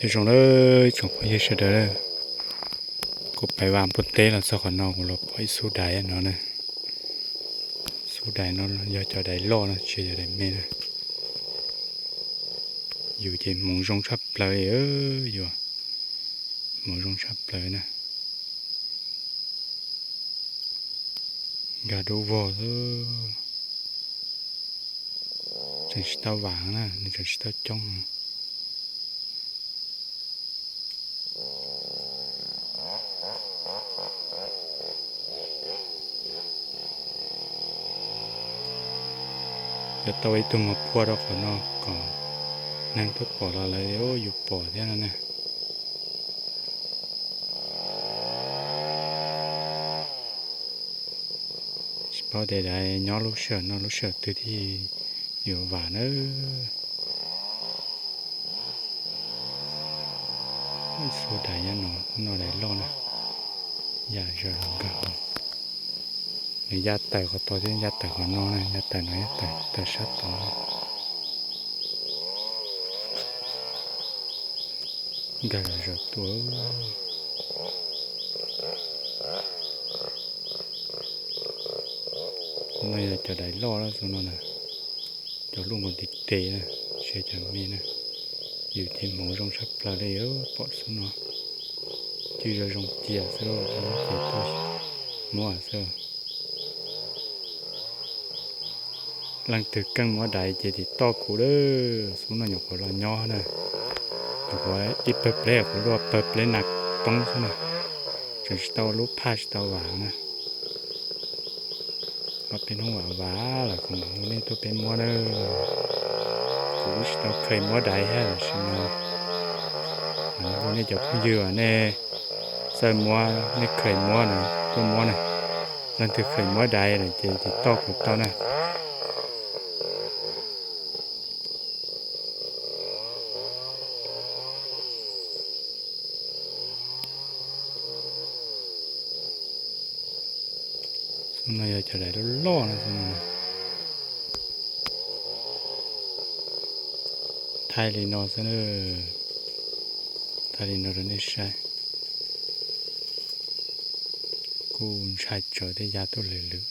Nyob zoo na tsoom phooj ywg sawv daws, kuv pais vas npua teb los txog qhov no kuv los pom ib xub dais no na. Xub dais no yog cov dais loj no tsis yog cov dais me na. Yus ces hmoov zoo tshaj plaws li, yus hmoov zoo tshaj plaws na. Nkag dub vog xwb, tseem tsis tau vam na, nws tseem tsis tau coob. Yuav tau ib tug mos phua rau qhov no kom neeg tuaj pom los lawv yus pom thiab no na. Tsis paub tias dais nyob lub sij hawm no lub sij hawm twg thiaj yuav vam na. Ib xub dais nyob no, no dais loj na, ya zawm los nkag. Nws ya tawm qhov tod thiab ya tawm qhov no na, ya tawm no, ya tawm, tawm sab tod na. Nkag los zaum tuaj. Xub no yog cov dais loj lawm xub no na, cov lub nkaus ntiv tes na, tsis yog cov me na. Yus ces hmoov zoo tshaj plaws li, pom xub no cwj zoo zoo cia xwb, ces tuaj muab xwb. Leej twg keej muab dais ces tim toj kuv lawm, xub no nyuam qhuav los nyob na. Nyuam qhuav ib pawg pleb, kuv luaj pawg pleb nas toob xwb na, tseem tsis tau lub phaj tsis tau vam na. Ob peb hnub vam vam lawm kuv mam hu nej tuaj peb muab na. Kuv tsis tau kheev muab dais thiab, tam sim no hu nej cov phooj ywg uas nej xav muab, nej kheev muab na tuaj muab na. Leej twg kheev muab dais lawm ces tim toj kuv tau na. Xub no yog cov dais loj loj na xwb no. Thaij li no xwb, thaij li no rau nej saib. Kuj ntshai tsawv thiab ya tuaj lwm lwm.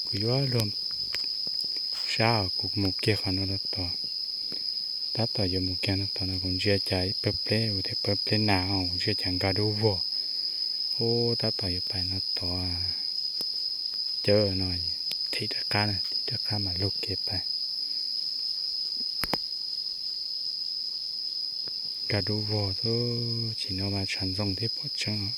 Kuv yuav luag sab os, kuv mus kiag qhov no rau tod. Tab tom yuav mus kiag no tod no kuv ntsia cas ib pawg pleb, kuv tias pawg pleb nas os, kuv ntsia cas nkag dub vog. Ub, tab tom yuav pais no tod, cawv no, thim rov qab na, thim rov qab mam lug kev pais. Nkag dub vog xwb, tsim no mas tshav ntxoov thiab pom tseeb os.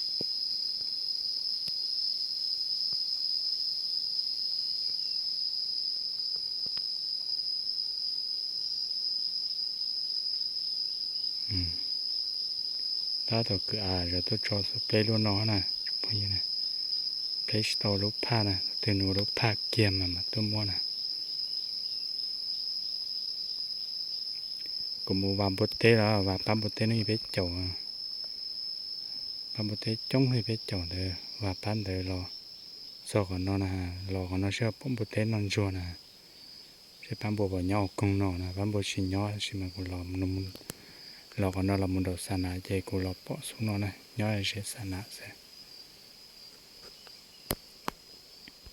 Tab tom kwv av zov tuaj tso xwb, pleb luaj no na tsoom phooj ywg na. Pleb tsis tau lub phaj na, tus twg nws ua lub phaj kiag mas mam tuaj muab na. Kuv mus vas npua teb los vas pab npua teb hnub peb caug, pab npua teb coob hnub peb caug ntawd, vas pab ntawd los txog qhov no na, los qhov no seb pom npua teb noj ntsuag na, seb pab npua puas nyob ua koog no na, pab npua tsis nyob tab sis mas kuv los, los qhov no los mus nraum xa nas ces kuv los pom xub no na, nyob ze xa nas xwb.